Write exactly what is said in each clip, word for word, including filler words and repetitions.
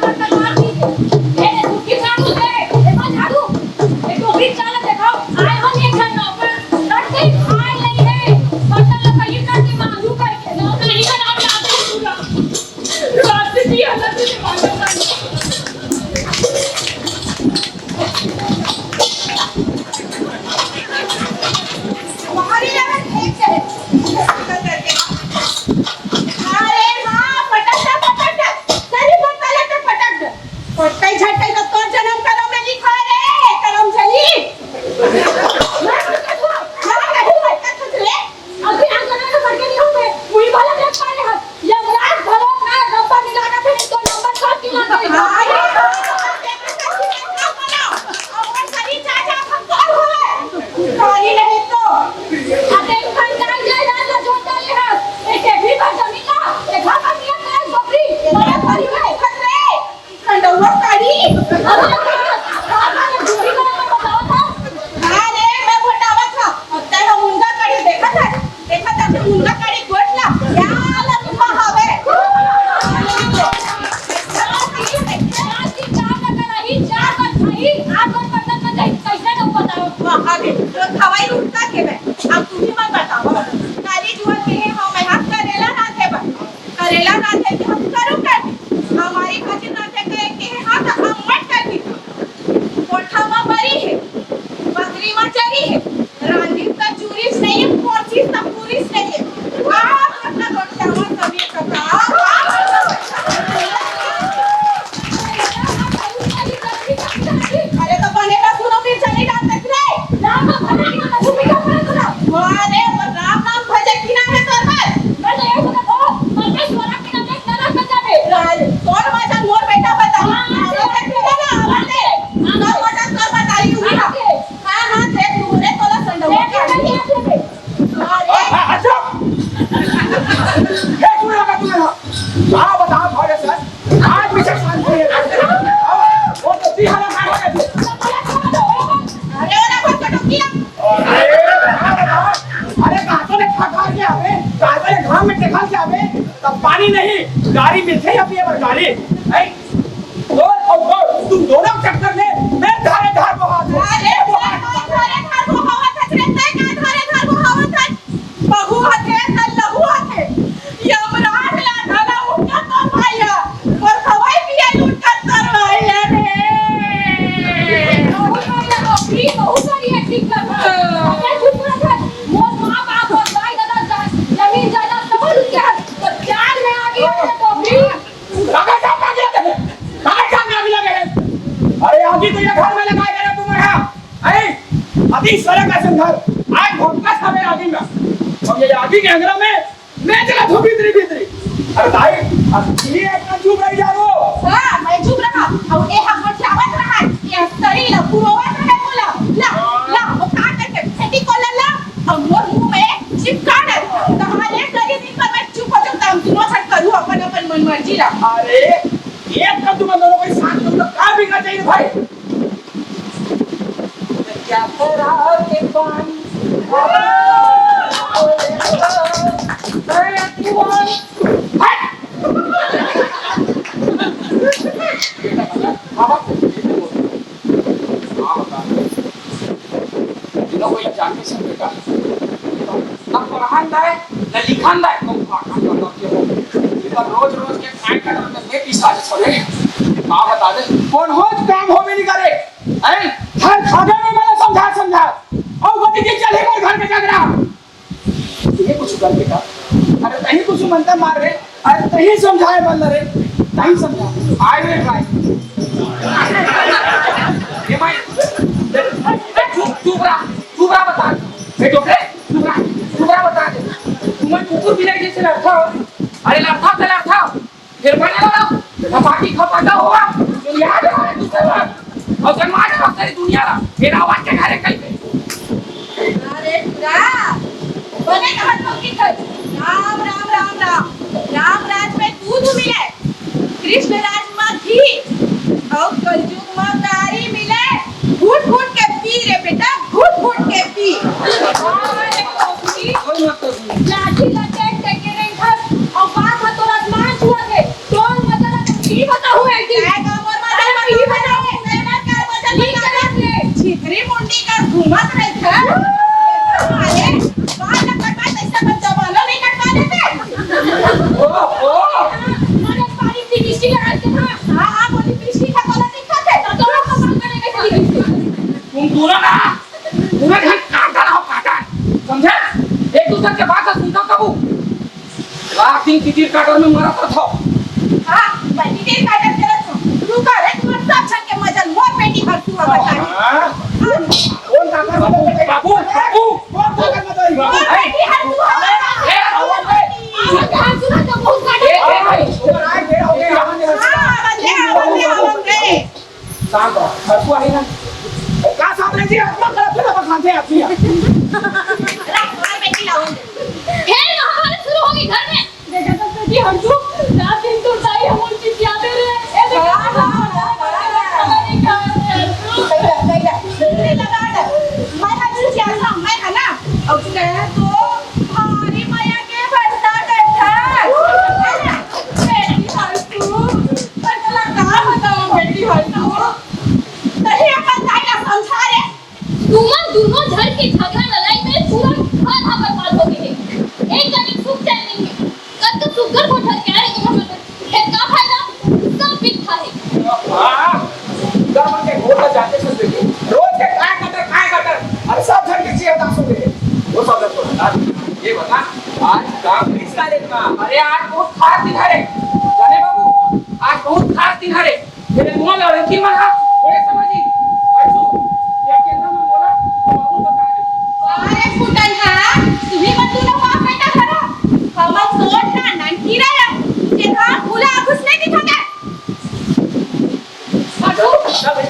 ए, सुखी साहू दे, देखो झाड़ू, ए, टोकरी चाला देखो, आए हो नहीं घर नौकर, रट के खाए नहीं है, बर्तन ला पहिर करके मांजू करके, नौकर ही का नाम याद है पूरा। रात से जी हालत से मांजू करके। हमारी लड़ाई ठीक है। अरे हाँ, पटक दे, पटक दे। सही बता ले तो पटक दे। पटकाई झटकाई तो तोर जन्म करम में लिखा रे, करम जली। मैं पटक दूँ, मैं नहीं पटक कुछ रे। अभी हम जन्म से बढ़ के नहीं होंगे। मुड़ी वाला देख पा रहे हैं। यमराज भगवान का नंबर मिला रहे थे, तो नंबर कब मिला था? अरे, अमर सरी चाचा हम कौन हुए? सॉरी नहीं तो। अबे, एक घंटा ये ना जोता ले हाथ। एक भी बार जमीन ना, एक हाथ में तेरा बकरी, बड़ा बड़ी है। खंडवा काढ़ी। अरे, मैं बतावत हूँ। हाँ रे, मैं बतावत हूँ। अब तक हम मुंगा काढ़ी देखत हन। देखत हन, मुंगा काढ़ी गोठ ला। या लम्बा हवे। चार दिन, चार दिन, चार दिन, चार दिन, चार दिन, चार दिन, चार दिन, चार दिन, कैसे लोग बताओ? अभी तो खवाई उठता के मैं। अब तुम ही मत बताओ। काली जुअन के हम यहाँ करेला ना थे बन। करेला रांधे के हम करू कर दी। हमारी खातिर रांधे के एक के हाथ अम्मट कर दी। कोठा मा बरी है, बकरी मा चरी है, रांधी त चूरिस नहीं है, पोरसिस त पूरिस नहीं है। वाह, अपना कोठा मा सभी कथा। अरे तो बने ना सुनो, मिर्चा नहीं डालते रे। राम नाम भले की ना तू मीठा पड़ा तू ना। अरे, वो राम नाम भजे की ना है तोर बस। मैं तो ये सुना तो, मैं तो सोना की ना देख ना कर जाबे। राज, तोर वजन मोर बेटा बता। हाँ, हाँ, आवाज दे, आवाज दे। तोर वजन तोर बता रही हूँ ना। हाँ, हाँ, देख लूँ रे, तोला संडवा देख, देख, देख, देख। अरे। आ, आ, आ, चुप। ये सुन रहा तू ना। क्या बताओ भोले सर, आज भी सब शांति है। वो तो जी हमारा मार हो गया। अरे, ओला बहुत कटो किया। अरे, क्या बताओ? अरे, कहाँ तो ने खा खा के आवे, कहाँ तो ने घाम में देखा के आवे, तब पानी नहीं, गाड़ी मिलते ही अपनी अगर गाड़ी। ऐ, और, और, और, तुम दोनों चक्कर में मैं धारे धार बहा दूँ। अरे, धारे धार बहावत है, धारे धार बहावत है। बहू हथे त लहू हथे। यमराज ला घला उठत तोर भैया, पर खवाई पियाई उठत तोर भैया रे। बहुत बढ़िया, बहुत बढ़िया, बहुत बढ़िया, ठीक कर। अच्छा, चुप रह। मोर माँ बाप और दाई दादा जा-, जमीन जायदाद सब लूट के है। तो जान में आ गई है तो भी। काका साहब, काका साहब, काका साहब, आगी लगे है। अरे, आगी तो ये घर में लगाए गए तुम यहाँ। अरे, अभी सड़क का संघर्ष, आज भौंका था मैं आगी में। और ये आगी के अंगरा में मैं चला था भीतरी, भीतरी। अरे दाई, अब ये इतना चुप रह जा रो। हाँ, मैं चुप रहा। और ये हम बचावत रहा, ये सरी ला, पुरोवत रहे बोला। ला, ला, वो काट करके फेंकी को ला, ला। और मोर मुंह में चिपका दे। तो हमारे सरी दिन भर मैं चुप हो जाऊँ, तो हम दोनों छट करूँ अपन, अपन मन मर्जी ला। अरे, एक तो तुम दोनों को साथ तुम लोग क्या बिगड़ जाएंगे भाई? क्या करा के पानी? हट! बिना कोई जानने से बेटा, ना पढ़ान दाय, ना लिखान दाय, तो भाषण का तथ्य हो। इधर रोज रोज के काय का डर में मैं पिसा छोड़े। माँ बता दे, कौन हो काम हो भी नहीं करे। हैं? हर खाने में मैंने समझा, समझा। और वो देखिए, चले मोर घर में झगड़ा। ये कुछ कर बेटा। अरे, तहीं कुछ मनता मार रे। अरे, तहीं समझाए वाला रे। तहीं समझा। I will try। ये भाई, चुप, चुप रहा, चुप रहा, बता। ए, चुप रे, चुप रहा, चुप रहा, बता दे। तुम्हें कुकुर बिलाई जैसे लड़ता हो। अरे, लड़ता तो लड़ता हो। फिर बने वाला, खपाटी खपाटा हुआ, दुनिया के बारे दूसरे बार। और जन्मा के सारी दुनिया ला, मेरा आवाज के घरे कहीं पे। अरे, पूरा, बने का हाथ पकड़ी कर। राम, राम, राम, राम। राम राज में दूध मिले, कृष्ण राज में घी, और कलयुग में तारी मिले। घूट घूट के पी रे बेटा, घूट घूट के पी। अरे, कोई मत कर। लाठी लपेट के गिरे इधर, और बात है तोरा आसमान छुआ के। कौन मतलब की बताऊं है कि काय लिपस्टिक लगा के था। हाँ, हाँ, वो लिपस्टिक का कलर दिखा थे। तो दोनों को बात करने का चली गई। तुम दोनों ना, दोनों जन काटन हो, काटन। समझा? एक दूसर के बात ला सुनता कबू। रात दिन तितिर काटन में मरत रथो। हाँ, मैं तितिर काटन करत हूँ। रुका रे, तुम्हार सब झन के मजा ल मोर बेटी हरसू ह बताही। हाँ। हाँ। कौन काका बाबू, बाबू, बाबू। कौन काका बताही? मोर बेटी हरसू ह बताही। ए, बाबू, ए। हरसू ह तो बहुत काटत ए, ए, भाई। हाँ, बंदे, बंदे, बंदे। शांत रहो। हरसू आही ना। का साथ रह जी, अपना गलत है, अपन खाते आती है। अरे, मोर बेटी लाओ। फिर महाभारत शुरू होगी घर में। देखा तो बेटी हरसू, रात दिन तो दाई हमन चिचियाते रहे। ए, देखा हाँ, हाँ, हाँ, हाँ। कैला, कैला। लगा दे। मैं हरसू चिचियाता, मैं है ना। अब कह तो भारी मया के भरसा करता। बेटी हरसू, पर तोला का बताओ बेटी हरसू। तही अपन दाई ला समझा रे। तुमन दूनों झन के झगड़ा लड़ाई में पूरा घर ह बर्बाद हो गे हे। एक कनी सुख चैन नइ हे। कतका सुग्घर घर घर के आए तुमन मन। फेर का फायदा? सब बिकथा हे। हाँ, सुग्घर मन के गोठ ला जानते हस बेटी। रोज के काय कटर, काय कटर। अरे सब झन के चेहरा दास हो गे। वो सब झन तो हटा दे। ये बता, आज का फैसला लेना। अरे आज बहुत खास दिन हरे। जाने बाबू, आज बहुत खास दिन हरे। मेरे मुंह में लड़की मन हा, बड़े समझी। हरसू, ये केंद्र में बोला, बाबू बता दे। अरे फुटन हा, तुम्ही बंधू लोग आप बेटा करो। हमर सोच ना ननकी रहे, के धाम भूला कुछ नहीं दिखा दे। हरसू,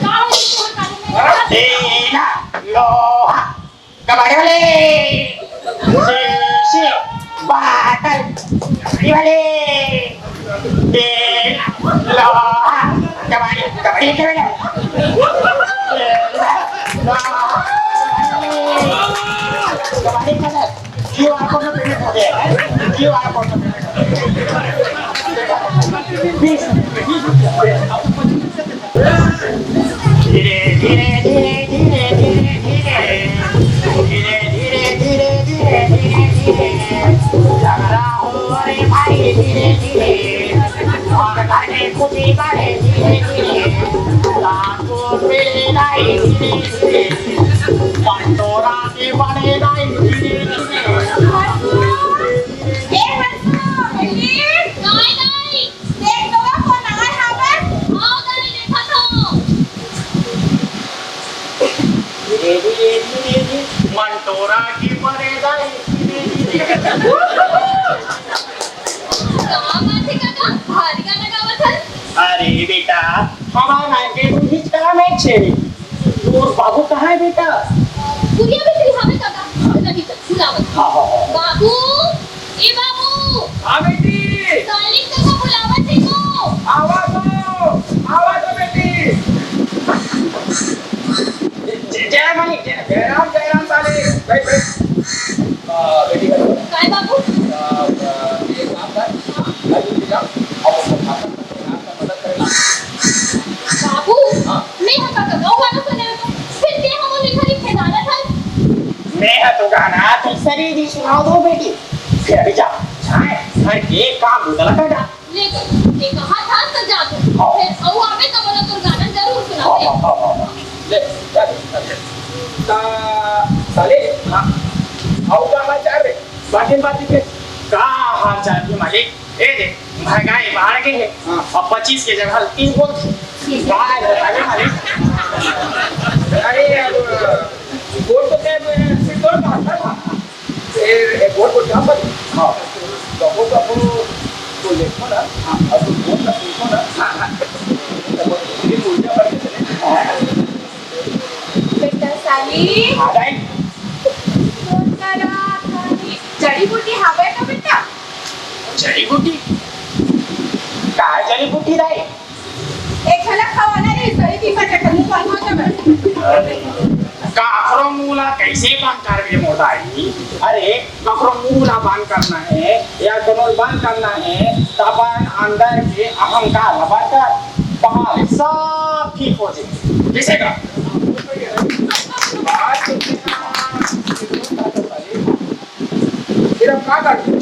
का हो तुम कानून में? तेरा लोहा। कबाड़ी वाले, शीशे, बाटल, कबाड़ी वाले, तेल, लोहा, कबाड़ी, कबाड़ी, कबाड़ी, तेल, लोहा, कबाड़ी, कबाड़ी, क्यूआर कोड में पेमेंट हो गया है, क्यूआर कोड में पेमेंट हो गया है। बीस रुपये, बीस रुपये। धीरे, धीरे, धीरे, धीरे, धीरे, धीरे। धीरे, धीरे, धीरे, धीरे, धीरे। झगड़ा हो रे भाई, धीरे, धीरे। और घर में खुशी बढ़े, धीरे, धीरे। लाखों मेरे दाई, धीरे, धीरे। पंडोरा के बड़े दाई, धीरे, धीरे। ए, हंसो, बेटी। काय दाई? देख तो वो कोन आय हावय? आओ दाई, देखत हंव। धीरे, धीरे, धीरे, धीरे, मन टोरा के परे दाई, धीरे, धीरे। का बात हे काका? भारी गाना गावत हस? अरे बेटा, हमार नाम के हिचका में छे। तोर बाबू कहाँ हे बेटा? कुरिया भीतरी हावय काका। नहीं तो बुलावत हंव। हाँ, हाँ, हाँ। बाबू, ए बाबू। हाँ बेटी। सालिक तोला बुलावत हे तो। आवा तो, आवा तो बेटी। जय, जय मालिक, जय। जय राम, जय राम सालिक। बैठ, बैठ। आ, बेटी बैठ। काय बाबू? आ, आ, ये काम कर। हाँ। भाई, तू जा। अब उसको खाता करके आपका मदद करेगा। बाबू, हाँ। मैं हा का गाँव वाला सुने तो, फिर ते हमन घर ही खेदाना था। मैं हा तो गाना, तुम सरी दी सुनाओ दो बेटी। फिर अभी जा, जाए, घर के काम उधर कर जा। ले गई, ये कहा था तो जा तू। हाँ। फिर अऊ आवे तो बोलो तोर गाना जरूर सुनावे। हाँ, हाँ, हाँ, हाँ। ले, जा, जा, जा। ता, साले, हाँ। अऊ का हाल चाल रे? बाकी, बाकी के का हाल चाल हे मालिक? ए दे, महंगाई बाढ़ गे हे। हाँ। अब पच्चीस के जगह तीन बोल। काय बतावे मालिक? अरे, अब बोल तो क्या, सिर्फ दो बात है। ए, ए, बोल, बोल, क्या बात? हाँ। कबो, कबो तो देखो ना, हाँ। और तुम बोल ना, सुनो ना। हाँ, हाँ। कबो ये उल्टा पड़ के चले। हाँ। बेटा साली। हाँ, दाई। कौन सा रात है? जड़ी बूटी हावय का बेटा? जड़ी बूटी? काय जड़ी बूटी दाई? एक झलक खवाना रे, सही दिखा के मुंह बंद हो जावे। काखरो मुंह ला कैसे बंद करबे मोर दाई? अरे, काखरो मुंह ला बंद करना हे या कोनो बंद करना हे, त अपन अंदर के अहंकार ला बंद कर, बाहर सब ठीक हो जाही। जैसे का? फिर अब का करबे?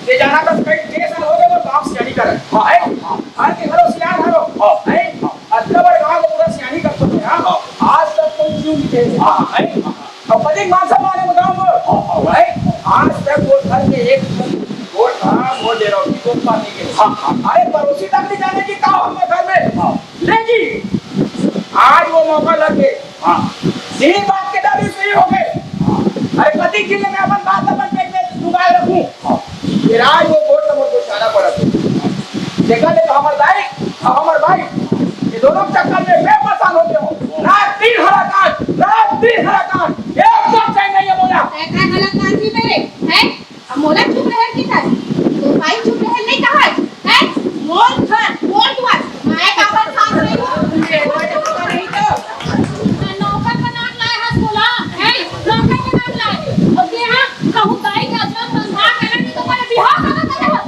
ये जाना तो कई, कई साल हो गए, वो बाप से यही करे। हाँ, है? आज के घलो सियान हरो। हाँ। हैं? हाँ। अतका बड़ गाँव के पूरा सियानी करथो, हाँ? हाँ। आज तक कोई क्यों नहीं थे? हाँ, हैं? अब कतिक मान सम्मान हे गाँव में? हाँ, हाँ। हैं? आज तक वो घर में एक ठन गोठ, हाँ, वो दे रहा हूँ, वो पानी के। हाँ, हाँ। अरे, पड़ोसी तक नहीं जाने कि का हो हमर घर में। हाँ। लेकिन आज वो मौका लग गए। हाँ। यही बात के डर इसलिए हो गए। हाँ। अरे, कतिक दिन ले मैं अपन बात अपन पेट में लुकाए रखूं। हाँ। फिर आज वो गोठ नंबर को जाना पड़ा। देखा नहीं तो हमर दाई और हमर भाई, ये दोनों के चक्कर में मैं परेशान हो गया हूँ। रात दिन हरा कांड, रात दिन हरा कांड, एक बात सही नहीं है बोला। तै काय हला कांड भी मेरे, हैं? अब मोला चुप रहे के चाही। तो भाई चुप रहे नहीं कहा, हैं? मोर घर, मोर दुआर, मैं काबर साथ रही हूँ? नहीं तो। नौकर बना के लाए हस मोला, हैं? नौकर बना के लाए। अब ये हाँ, कहूँ दाई के अजब संभाल के ना, नहीं तो मेरे बिहाव का ना करे हो।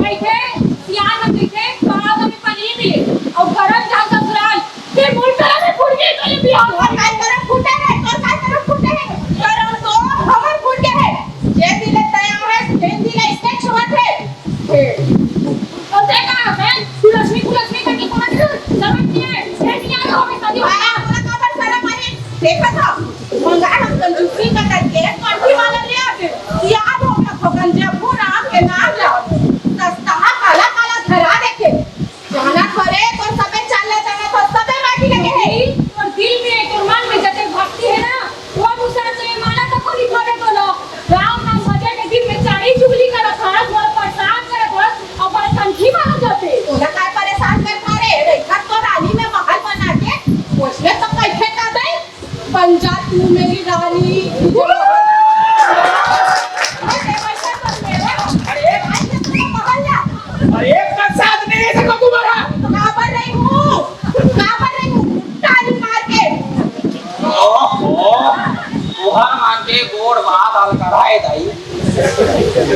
बैठे, सियान में बैठे, पाव में पनीर मिले। और गरम जाओ ससुराल, के मोर करम में फूट गई तो ये बिहाव। तोर काय करम फूटे है, तोर काय करम फूटे है? करम तो हमर फूट गए है। जे दिले तैयार है, तेन दिले इसके छुअत है। और देखा, बहन, तू लक्ष्मी, तू लक्ष्मी करके पहुंच गई, समझ नहीं है, ये नहीं आ रहा हमें शादी वाला। आया, हमरा काबर शरम आही? देखा था, मंगा हम कंजूसी का करके, कंठी वाला ले आते। याद हो गया, भगवान जब वो राम के नाम ला, सस्ता काला काला धरा देखे। जानत हो रे, तोर सबे चाल ले जानत हो, सबे माटी लगे हे। तोर दिल में, तोर मन में जते भक्ति हे ना, वो अनुसार से माला तको लिखावे तो लो। राम नाम भजे के दिन में चारी चुगली करत हस, मोर परेशान करत हस, अपन कंठी मारो जते। तोला काय परेशान कर मारे? रेखा तो रानी में महल बना के, उसने तो कैसे कर दे? बन जा तू मेरी रानी। अरे, अरे, एक का साथ नहीं है सबको तुम्हारा। काबर नहीं हूँ, काबर नहीं हूँ, ताली मार के। ओहो, तुहर मन के गोड़ बात हल कराए दाई।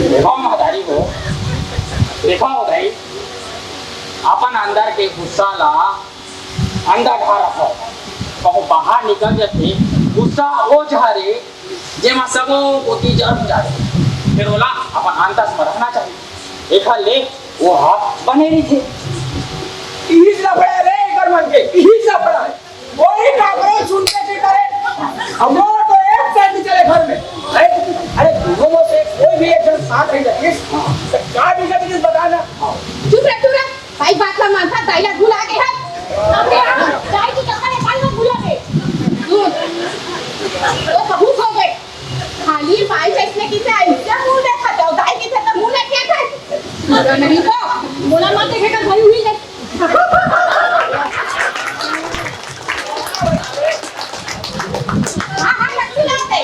देखो महतारी हो, देखो दाई, अपन अंदर के गुस्सा ला अंदर ढा रखो, कहूँ बाहर निकल जाथे, गुस्सा ओ जहर ए, जेमा सबो कोती जर जाथे। फेर ओला अपन अंदर म रखना चाही। एखर ले ओ ह बने रहिथे। इही लफड़ा रे एकर मन के, इही लफड़ा। कोई काकरो सुनते नहीं करे। हमरो तो एक साइड चले घर में। अरे, अरे, दोनों में से कोई भी एक जन साथ रह जातीस, तो का बिगड़ जातीस बताना? चुप रह, चुप रह। भाई बात ला मानता, दाई ला भुला गे हस। अबे हाँ, दाई के चक्कर में भाई ला भुला गे। सुन, वो बहुत हो गए। खाली भाई जैसने की चाहे, क्या मुंह देखा जाओ, दाई की जगह मुंह लेके थे। अगर नहीं तो, बोला मत देखे तो भाई हुई नहीं। हाँ, हाँ, लड़की ला दे।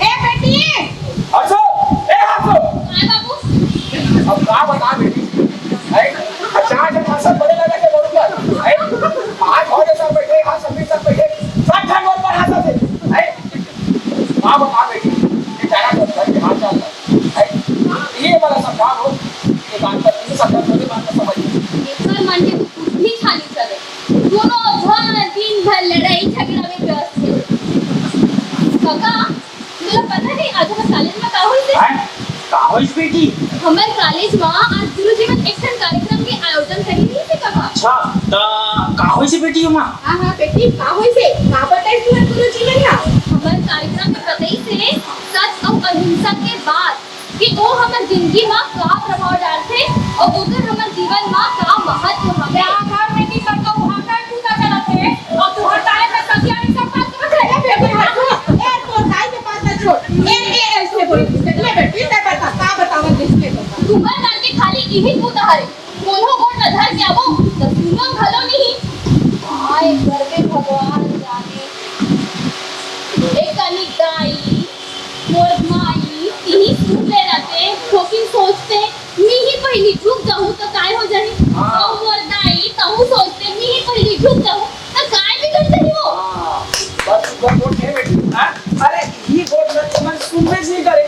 ए बेटी! हंसो, ए हंसो। हाँ बाबू। अब का बता बेटी, है? अचार जब हंसत बड़े लगा के बोलूंगा, है? आज हो सब बैठे, हाँ, सब सब बैठे, सब ढंग पर हंसत है, है? का बता बेटी, ये जाना तो घर के हाल चाल है, है? ये वाला समझा हो, ये बात पर, ये सब बात पर समझ। एकर मन के तो कुछ भी छानी चले। दोनों झन दिन भर लड़ाई झगड़ा में व्यस्त हे। कका, तोला पता हे आज हमर कॉलेज में का होइस हे? हैं? का होइस बेटी? हमर कॉलेज में आज गुरुजी मन एक ठन कार्यक्रम के आयोजन करे रहिस हे कका। अच्छा, त का होइस बेटी ओमा? हाँ, हाँ, बेटी, का होइस हे? का बताइस तुमन गुरुजी मन ला? हमर कार्यक्रम में बताइस हे, सच अउ अहिंसा के बात। कि ओ हमर जिनगी म का प्रभाव डालथे अउ ओकर हमर जीवन म का महत्व हवय। या घर में की करके उहाकर पूजा चलत हे अउ तुहर ताले में सतिया नहीं सब बात करत हे। ए, तोर दाई के बात ल छोड़। ए, ए, ऐसे बोल। ले बेटी, तैं बता, का बतावत हे, ले बता। तुमन मन के खाली इही पूजा हरे। कोनो गोठ ल धर के आबो, त सुनो घलो नहीं। आय करबे भगवान जाने। ए कनिक दाई, मोर माई, तिही सुन ले रहते, थोकिन सोचते, मिही पहिली झुक जाहूं त काय हो जाही? हाँ। अउ मोर दाई, तहू सोचते, मिही पहिली झुक जाहूं त काय बिगड़ जाही वो? हाँ, बस ऊपर गोठ नहीं बैठी। हाँ? अरे, ये गोठ में तुमन सुनबे नहीं करे।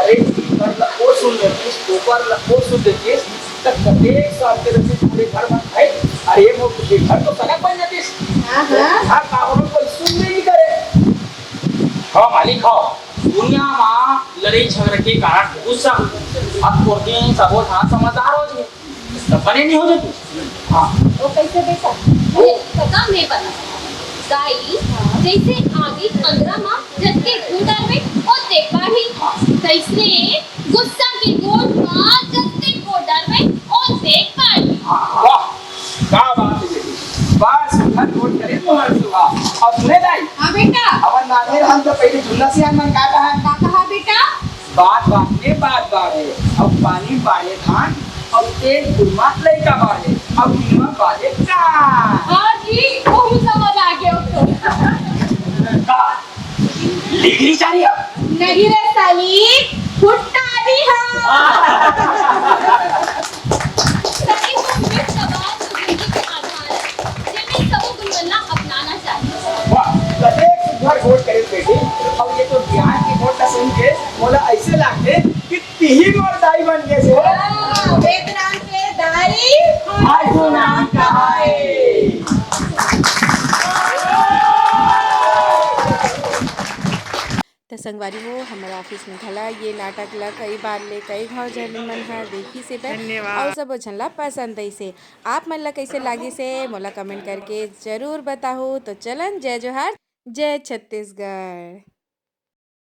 अरे, ऊपर ला वो सुन लेतीस, ऊपर ला वो सुन लेतीस, त कतेक साल के रहते पूरे घर में, है? अरे, वो के घर तो सड़क बन जातीस। हाँ, हाँ। हाँ, का हमन कोई सुनबे नहीं करे। हाँ, मालिक, हाँ। दुनिया मा लड़ाई झगड़ा के कारण गुस्सा। अब कोर्टिन सबो झन समझदार हो जाए। बने नहीं हो जाते। हाँ। वो कैसे बेटा? वो पता मैं बता। दाई, जैसे आगी अंदरा मा जतके घूंट डारबे, ओतके बाढ़ी। तैसने गुस्सा के गोठ मा जतके घूंट डारबे, ओतके बाढ़ी। वाह, क्या बात है बेटी। बस घर गोठ करे मोहर सुहा। अब सुने दाई, हाँ बेटा। अपन नाने रहन तो पहले जुन्ना सियान मन का कहा है? का कहा बेटा? बात बात में बात बाढ़े, अब पानी बाढ़े धान, अब तेल गुड़मा लइका बाढ़े, अब नीमा बाढ़े का। हाँ जी, बहुत समझ आ गया उसको। का? लिगरी चारी अब? नहीं रे साली, फुट्टा दी हाँ। सही तो ये सवाल तो जिंदगी के आधार है, जिन्हें सबो गुणवत्ता अपनाना चाहिए। वाह, कतेक सुघर गोठ करे बेटी। अब ये तो ज्ञान की गोठ ला सुन के मोला ऐसे लागते कि तिही मोर दाई बन गए से। वेदराम के दाई। हाय सुनाम कहाए। त संगवारी हो, हमर ऑफिस में घला ये नाटक ला कई बार ले कई घाव झन मन ह देखिस हे बै, धन्यवाद। अउ सबो झन ला पसंद आइस हे। आप मन ला कइसे लागिस हे, मोला कमेंट करके जरूर बताहू। तो चलन, जय जोहार, जय छत्तीसगढ़।